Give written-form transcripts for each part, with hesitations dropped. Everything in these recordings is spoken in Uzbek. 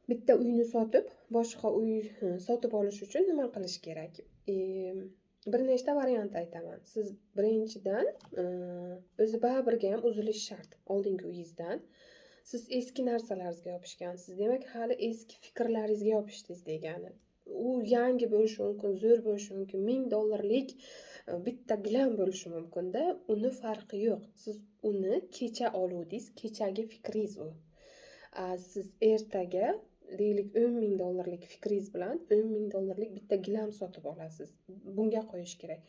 Bitta uyni sotib, boshqa uy sotib olish uchun nima qilish kerak? Bir nechta variant aytaman. Siz birinchidan, o'zi baribirga ham uzilish shart oldingi uyingizdan. Siz eski narsalaringizga yopishgansiz. Demak, hali eski fikrlaringizga yopishdingiz degani. U yangi bo'lishi mumkin, zo'r bo'lishi mumkin, 1000 dollarlik bitta gilam bo'lishi mumkin-da, uni farqi yo'q. Siz uni kecha oluvdingiz, kechagi fikringiz u. Siz ertaga, deylik, 10 000 dollarlik fikringiz bilan 10 000 dollarlik bitta gilam sotib olasiz. Bunga qo'yish kerak.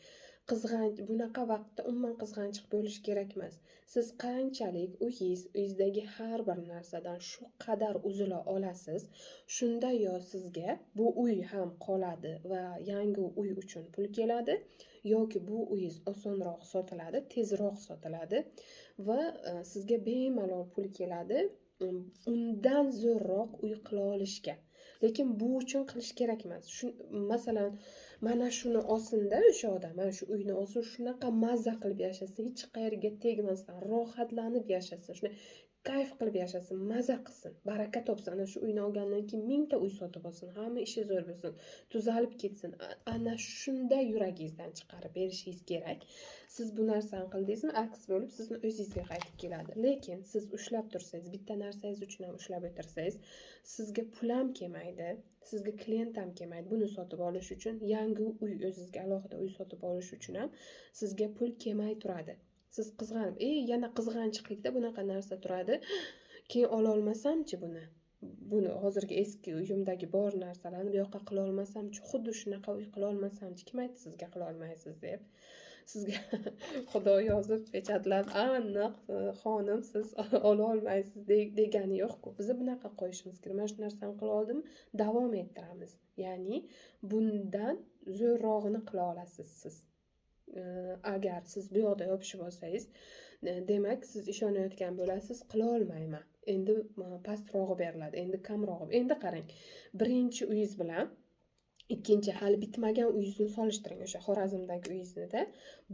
Bunaqa vaqtda umuman qizg'anchiq bo'lish kerak emas. Siz qanchalik uyingiz, uyingizdagi har bir narsadan shu qadar uzula olasiz, shunda yo sizga bu uy ham qoladi va yangi uy uchun pul keladi, yoki bu uyingiz osonroq sotiladi, tezroq sotiladi va sizga bemalol pul keladi undan zo'rroq uy qila olishga. Lekin bu uchun qilish kerak emas. Shu, masalan, mana shuni olsin-da o'sha odam, mana shu uyni olsin, shunaqa mazza qilib yashasin, hech qayerga tegmasdan rohatlanib yashasin, shunday kayf qilib yashasin, maza qilsin, baraka topsin. Ana shu uyni olgandan keyin mingta uy sotib olsin, hamma ishi zo'r bo'lsin, tuzalib ketsin. Ana shunda yuragingizdan chiqarib berishingiz kerak. Siz bu narsani qildingizmi, aks bo'lib sizni o'zingizga qaytib keladi. Lekin siz ushlab tursangiz, bitta narsangiz uchun ham ushlab o'tirsangiz, sizga pul ham kelmaydi, sizga klient ham kelmaydi. Buni sotib olish uchun yangi uy, o'zizga alohida uy sotib olish uchun ham sizga pul kelmay turadi. Siz qizg'anib, yana qizg'anchiqlikda bunaqa narsa turadi. Keyin ololmasamchi buni? Buni hozirgi eski uyimdagi bor narsalarni bu yoqqa qilolmasamchi, xuddi shunaqa uy qilolmasamchi? Kim aytdi sizga qilolmaysiz deb? Sizga Xudo yozib, pechatlab, aniq, xonim, siz ololmaysiz degani yo'q-ku. Biza bunaqa qo'yishimiz kerak. Mana shu narsani qila oldim, davom ettiramiz. Ya'ni bundan zo'rrog'ini qila olasiz siz. Agar siz bu yoqda yopishib olsangiz, demak, siz ishonayotgan bo'lasiz, qila olmayman. Endi pastrog'i beriladi, endi kamrog'i. Endi qarang, birinchi uyingiz bilan ikkinchi hali bitmagan uyingizni solishtiring, o'sha Xorazmdagi uyingizni-da.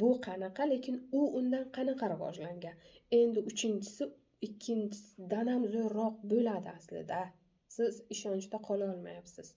Bu qanaqa, lekin u undan qanaqa rivojlangan. Endi uchinchisi ikkinchisidan ham zo'rroq bo'ladi aslida. Siz ishonchda qola olmayapsiz.